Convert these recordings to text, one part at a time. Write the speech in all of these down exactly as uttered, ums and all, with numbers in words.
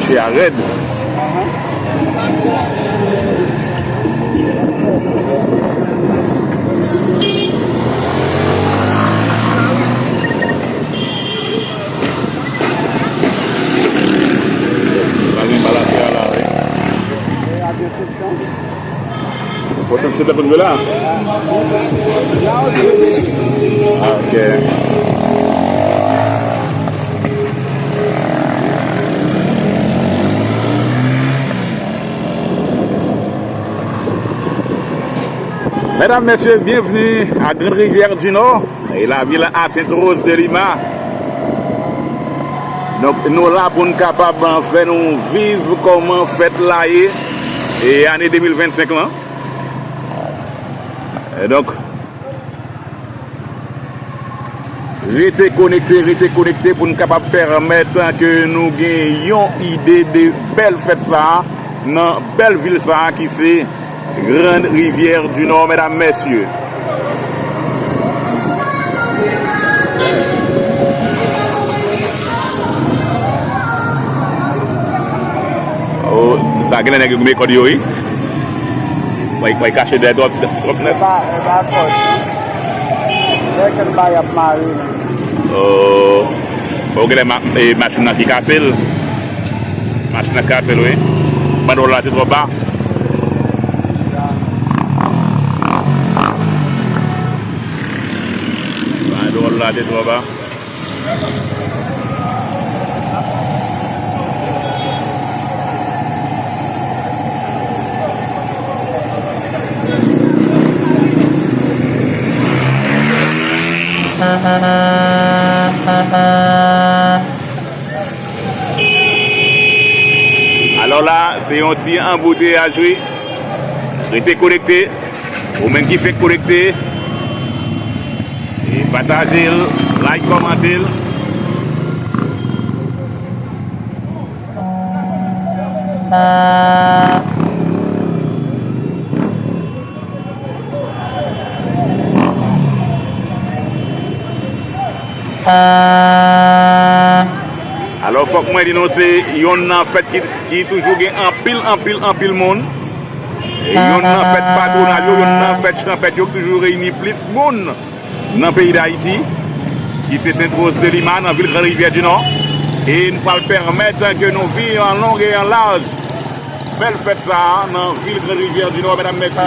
Mache a rèd. Pral gen bal afè a la, wi. Pwochèn se te konn la. Ah, ok. Medam, mesye, byenvni a Grande Rivière du Nord e lavil a Sainte-Rose de Lima. Donk, nou la pou n kapab fè nou viv kòman fèt la ye e ane de mil vennsenk lan. E donk, rete konekte, rete konekte pou n kapab pèmèt ke nou gen yon ide de bèl fèt sa a nan bèl vil sa a ki se Grande Rivière du Nord, medam, mesye. Oh, sa genlè nèg yo goumen kòd yo, wi. Mwen, mwen kache dèyè twòp, twòp nèg. E pa, e pa fòs. Lè kèk bagay ap mare. Oh. Bon, genlè ma-, e, machin nan ki kase l. Machin nan kase l, wi. Bandwòl la te twò ba. Bandwòl la te twò ba. Alò la, se yon ti anbouteyaj, wi. Rete konekte. Ou menm ki fenk konekte, e pataje l, like, kòmante l. Alò, fòk mwen di nou, se yonn nan fèt ki, ki toujou gen anpil, anpil, anpil moun. E yonn nan fèt patwonal yo, yonn nan fèt chanpèt yo ki toujou reyini plis moun nan peyi Dayiti, ki se Sainte-Rose de Lima, nan vil Grande Rivière du Nord. E n pral pèmèt ke nou viv an long e an laj bèl fèt sa a nan vil Grande Rivière du Nord, medam, mesye.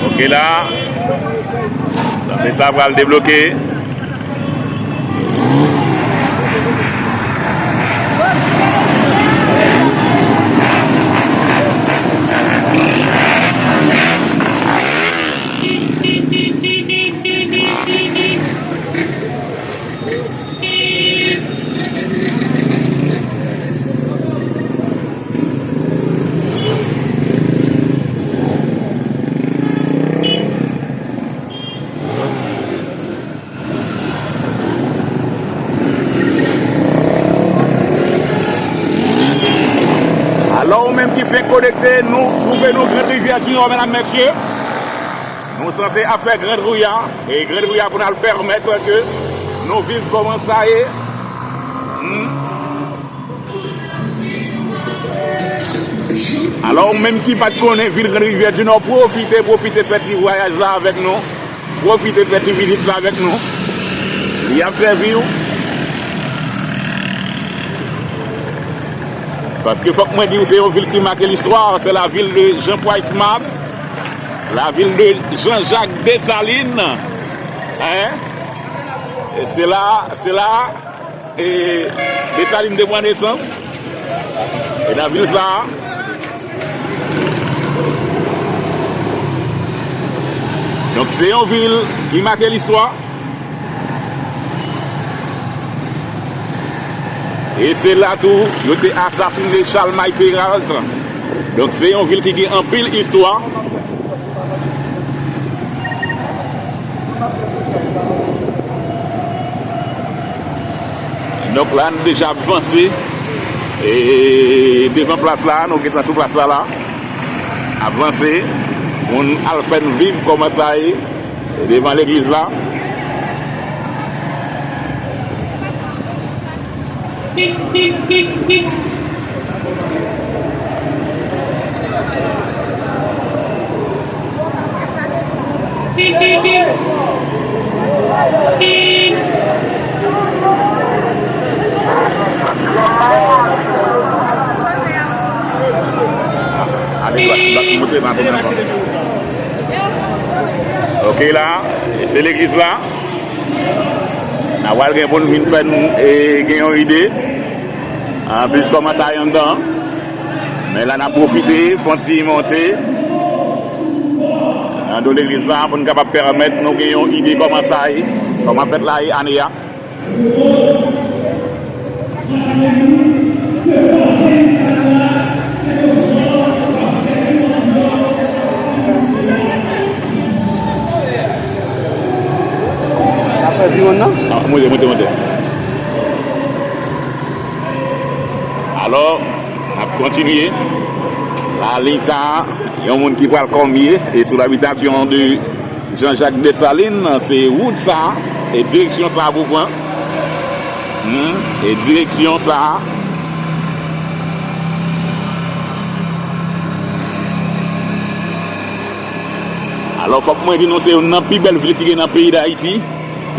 Ok la. Sa fè sa pral debloke. Alò, ou menm ki fenk konekte, nou twouve nou Grande Rivière du Nord, medam, mesye. Nou sanse ap fè Grande Rue a, e Grande Rue a pou n al pèmèt ke nou viv kòman sa ye. Hmm. Alò, ou menm ki pa t konnen vil Grande Rivière du Nord, pwofite, pwofite fè ti vwayaj la avèk nou. Pwofite fè ti vizit la avèk nou. Li ap sèvi w. Paske fòk mwen di w, se yon vil ki make listwa. C'est la ville de Jean Price Mars, la ville de Jean-Jacques Dessalines. Hein? E se la, se la, e, Desalin te pran nesans. E nan vil sa a. Donk, se yon vil ki make listwa. E se la tou, yo te asasine Chalmay Peralt. Donk, se yon vil ki gen anpil istwa. Donk, la, n deja ap vanse. E devan plas la, nou gentan sou plas la, la. Ap vanse. Pou n al fè n viv kòman sa ye devan legliz la. Ok, la, se legliz la. N a pral gen pou n vin fè n, e, gen yon ide. Anplis, kòman sa ye anndan. Men la, n ap pwofite, fè yon ti monte nan do legliz la pou n kapab pèmèt nou gen yon ide kòman sa ye, kòman fèt la ye ane a. Ap fè pi wonn nan? Ah, monte, monte, monte. Alò, n ap kontinye. La liy sa a, yon moun ki pral kòmye, e sou labitasyon de Jean-Jacques Dessalines, se wout sa a, e direksyon sa a pou pran. Hmm, e direksyon sa a. Alò, fòk mwen di nou, se youn nan pi bèl vil ki gen nan peyi Dayiti.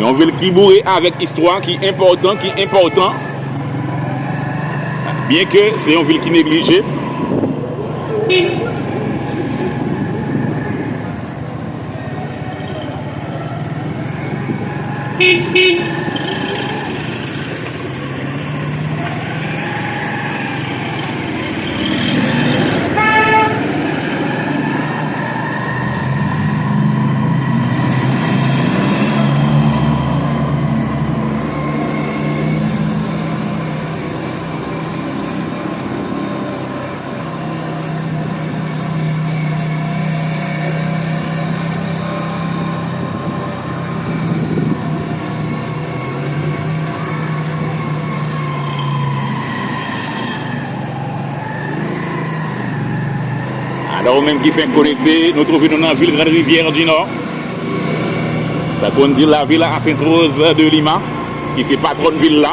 Yon vil ki boure avèk istwa, ki enpòtan, ki enpòtan. Byenke se yon vil ki neglije. Alò, ou menm ki fenk konekte, nou twouve nou nan vil Grande Rivière du Nord. Sa konn di la Villa à Sainte-Rose de Lima, ki se patwòn vil la,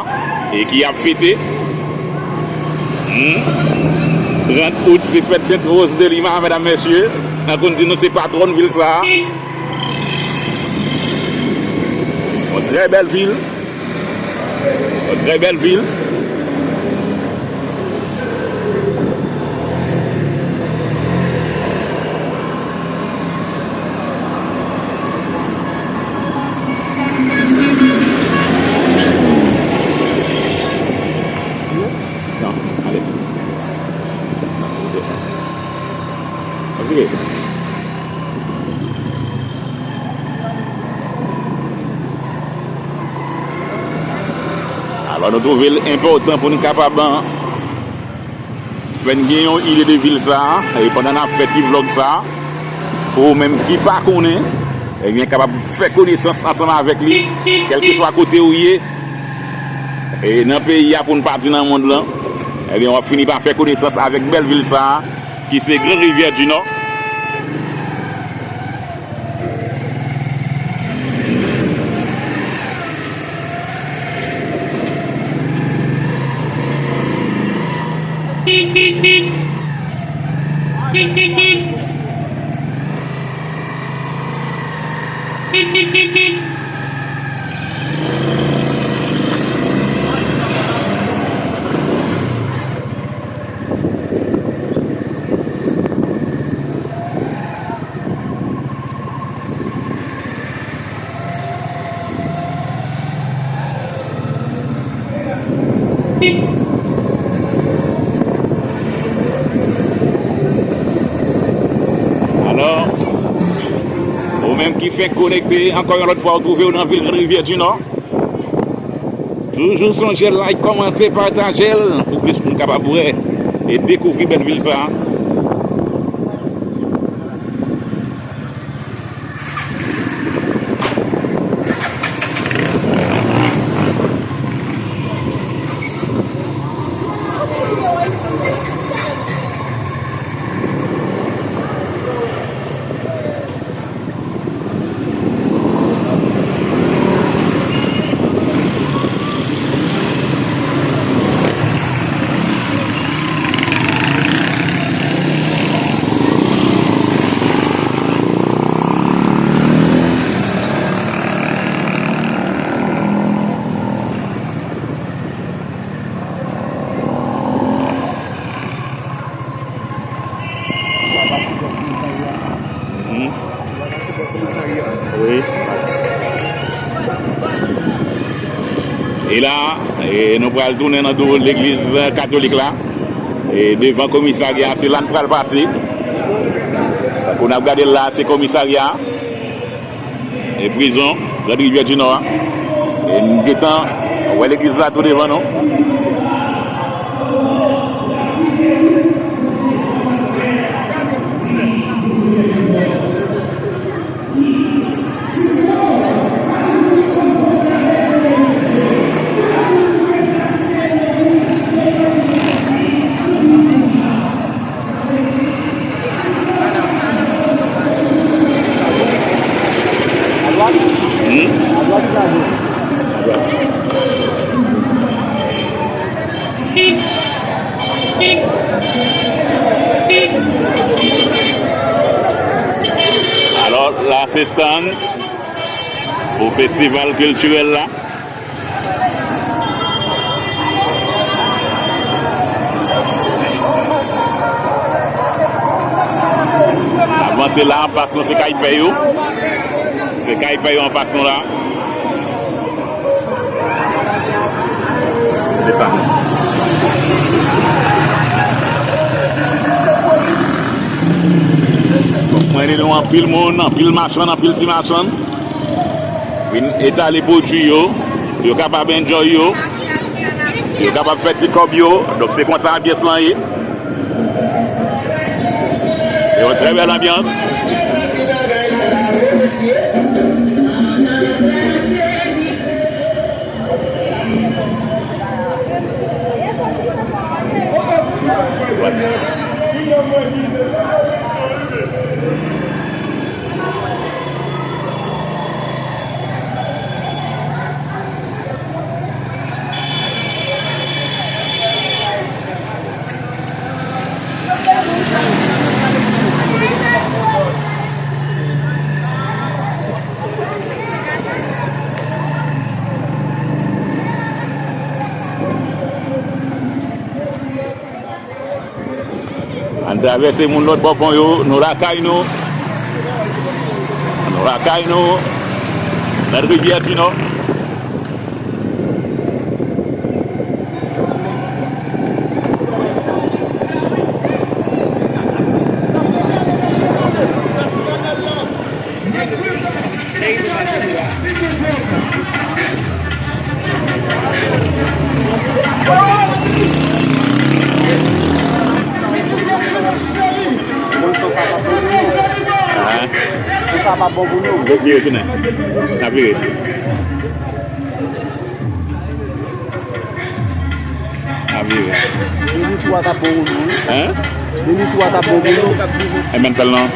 e ki ap fete. Hmm. Trant out, se fèt Sainte-Rose de Lima, medam, mesye. Sa konn di nou se patwòn vil sa a. Yon trè bèl vil. Yon trè bèl vil. Non, ale. Vire. Alò, nou twouve l enpòtan pou n kapab fè n gen yon ide de vil sa a, e pandan n ap fè ti vlòg sa a, pou ou menm ki pa konnen, ebyen, kapab fè konesans ansanm avèk li, kèlkeswa kote ou ye, e nan peyi a, pou n pa di nan mond lan, ebyen, w ap fini pa fè konesans avèk bèl vil sa a, ki se Gran Rivyè di Nò. Alò, ou menm ki fenk konekte, ankò yon lòt fwa, ou twouve w nan vil Gran Rivyè di Nò. Toujou sonje like, kòmante, pataje l pou plis moun kapab wè e dekouvri bèl vil sa a. E la, e nou pral tounen nan do legliz katolik la. E devan komisarya, se la n pral pase. Tankou n ap gade l la, se komisarya. E prizon Grande Rivière du Nord a. E n gentan wè legliz la tou devan nou. Hmm? Alò, la se stand pou festival kiltirèl la. N ap vanse la, anfas nou se kay fèy yo. Se kay fèy yo anfas nou la. Se sa. Donk, mwen rele nou anpil moun, anpil machann, anpil ti machann. Vin etale pwodui yo, pou yo kapab enjoy yo, pou yo kapab fè ti kòb yo. Donk, se konsa anbyans lan ye. Se yon trè bèl anbyans. Ann travèse moun lòt bò pon yo, nou lakay nou. Nou lakay nou. Nan Rivyè di Nò. Sa pa bon pou nou. Vire tounen. N ap vire. N ap vire. Demi tou a t ap bon pou nou, wi. Hein? Demi tou a t ap bon pou nou. E men fè l non.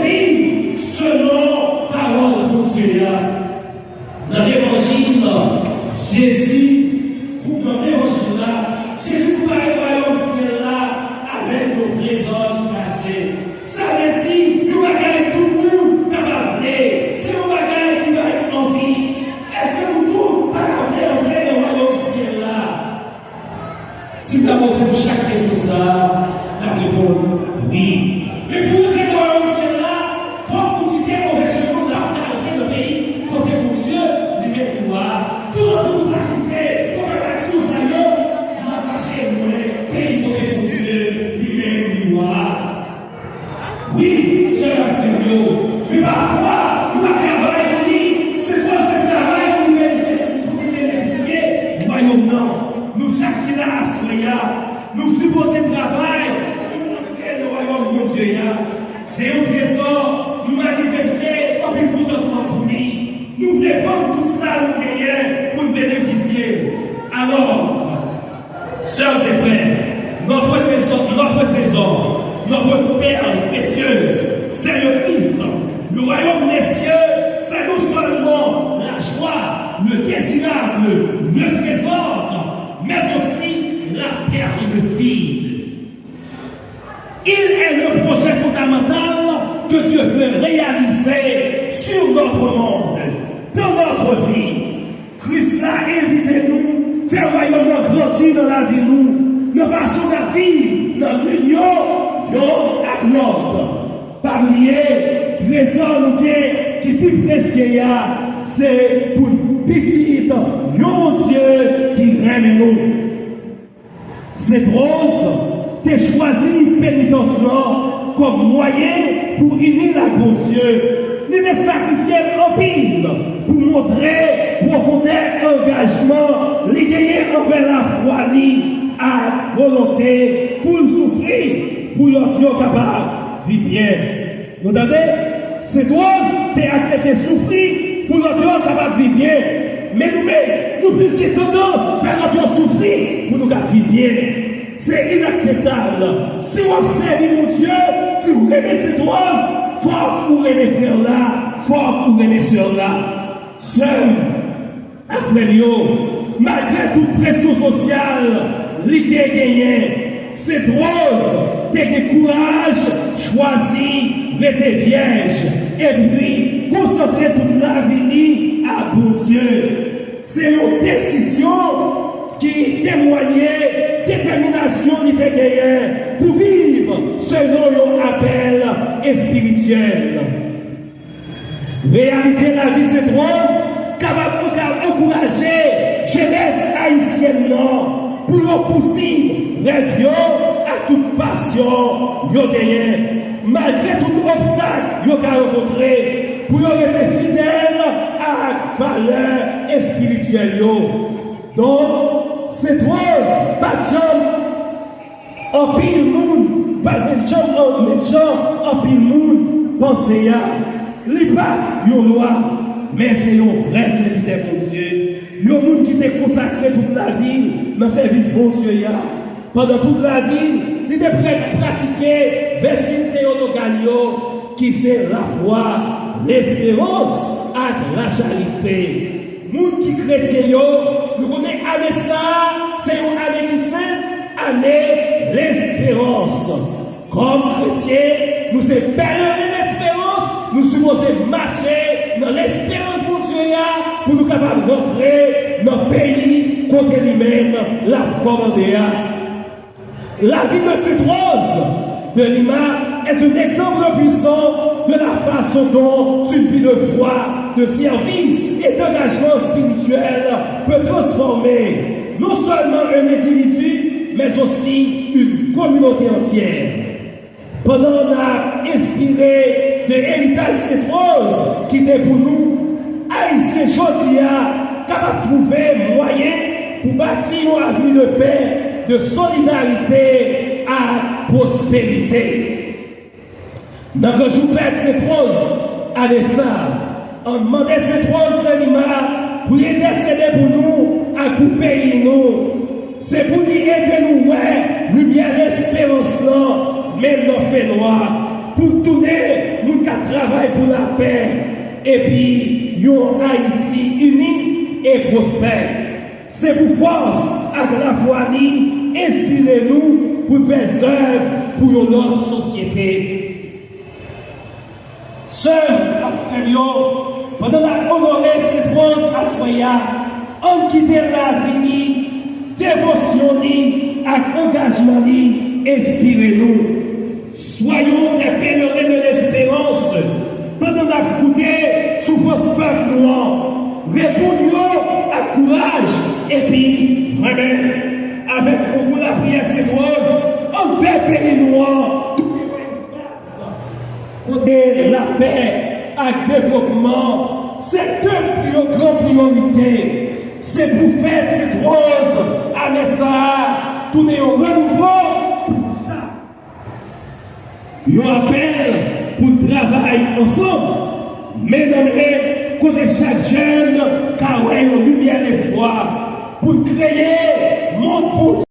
Viv selon pawòl Bondye a. Nan levanjil, Jezi, kou-, nan levanjil la, Jezi konpare wayòm syèl la avèk yon trezò ki kache. Sa vle di, yon bagay tout moun kapab vle. Se yon bagay ki bay anvi. Èske nou tout ta ka vle antre nan wayòm syèl la? Si m ta poze nou chak kesyon sa a, n ap reponn wi. Men pou w antre nan wayòm syèl la, fòk ou kite move chemen w ap antre nan peyi kote Bondye li menm li wa. Toutotan nou pa kite move aksyon sa yo, n ap mache lwen peyi kote Bondye li menm li wa. Wi, sè ak frè m yo, men pafwa, nou pa travay pou li. Se fòs de travay pou nou benefisye, pou nou benefisye wayòm nan. Nou chak ki la aswè a, nou sipoze travay pou nou antre nan wayòm Bondye a. Se yon trezò, nou manifeste anpil kontantman pou li. Nou vle vann tout sa nou genyen pou n benefisye l. Alò, sœurs et frères, notre trésor, notre trésor, notre perle précieuse, c'est le Christ. Le royaume des cieux, c'est non seulement la joie, le désirable, le trésor, mais aussi la perle fine. Il est le projet fondamental que Dieu veut réaliser sur notre monde, dans notre vie. Kris la envite nou fè wayòm nan grandi nan lavi nou, nan fason n ap viv nan linyon youn ak lòt. Pa bliye, trezò nou gen ki pi presye a, se pou n pitit yon Bondye ki renmen nou. Sent Wòz te chwazi penitans lan kòm mwayen pou ini l ak Bondye. Li te sakrifye l anpil pou montre pwofondè angajman li genyen anvè lafwa li ak volonte pou l soufri pou lòt yo kapab viv byen. Nou tande? Sent Wòz te aksepte soufri pou lòt yo kapab viv byen. Men nou menm, nou plis gen tandans fè lòt yo soufri pou nou ka viv byen. Se inakseptab. Si w ap sèvi Bondye, si w renmen Sent Wòz, fòk ou renmen frè w la, fòk ou renmen sè w la. Sè m, ak frè m yo, malgre tout presyon sosyal li te genyen, Sent Wòz te gen kouraj chwazi rete vyèj epi konsantre tout lavi li a Bondye. Se yon desizyon ki temwanye detèminasyon li te genyen pou viv selon yon apèl espirityèl. Reyalite lavi Sent Wòz kapab anka ankouraje jenès ayisyèn nan pou yo pousiv rèv yo ak tout pasyon yo genyen, malgre tout obstak yo ka rankontre, pou yo rete fidèl ak valè espirityèl yo. Donk, Sent Wòz pa t janm Anpil moun pa t menm jan, menm jan anpil moun panse a. Li pa t yon lwa, men se yon vrè sèvitè Bondye, yon moun ki te konsakre tout lavi l nan sèvis Bondye a. Pandan tout lavi l, li te pra-, pratike vèti teyologal yo, ki se lafwa, lesperans ak lacharite. Moun ki kretyen yo, nou konnen ane sa a, se yon ane ki sent, ane lesperans. Kòm kretyen, nou se pèleren lesperans, nou sipoze mache nan lesperans Bondye a pou nou kapab rantre nan peyi kote li menm l ap kòmande a. La vie de Sainte Rose de Lima est un exemple puissant de la façon dont une vie de foi, de service et d'engagement spirituel peut transformer non seulement un individu, mais aussi une communauté entière. Pandan n ap enspire de eritaj Sainte Rose kite pou nou, Ayisyen jodi a kapab twouve mwayen pou bati yon avni de pè, de solidarite ak pwosperite. Nan gran jou fèt Sainte Rose ane sa, ann mande Sainte Rose de Lima pou l entèsede pou nou ak pou peyi nou. Se pou li ede nou wè limyè lesperans lan mennen nan fènwa, pou tounen moun k ap travay pou lapè epi yon Ayiti ini e pwospè. Se pou fòs ak lafwa li enspire nou pou n fè zèv pou yon lòt sosyete. Sè m ak frè m yo, pandan n ap onore Sainte Rose aswè a, ann kite lavi li, devosyon li ak angajman li enspire nou. Soyons des pèlerins de l'espérance pandan n ap goute soufrans pèp nou an. Reponn yo ak kouraj epi renmen. Avèk konkou lapriyè Sainte Rose, ann fè peyi nou an tounen yon espas kote lapè ak devlopman se de pli gran priyorite. Se pou fèt Sainte Rose ane sa a tounen yon renouvo pou chak. Yon apèl pou n travay ansanm, men nan men, kote chak jèn ka wè yon limyè lespwa, pou n kreye mond pou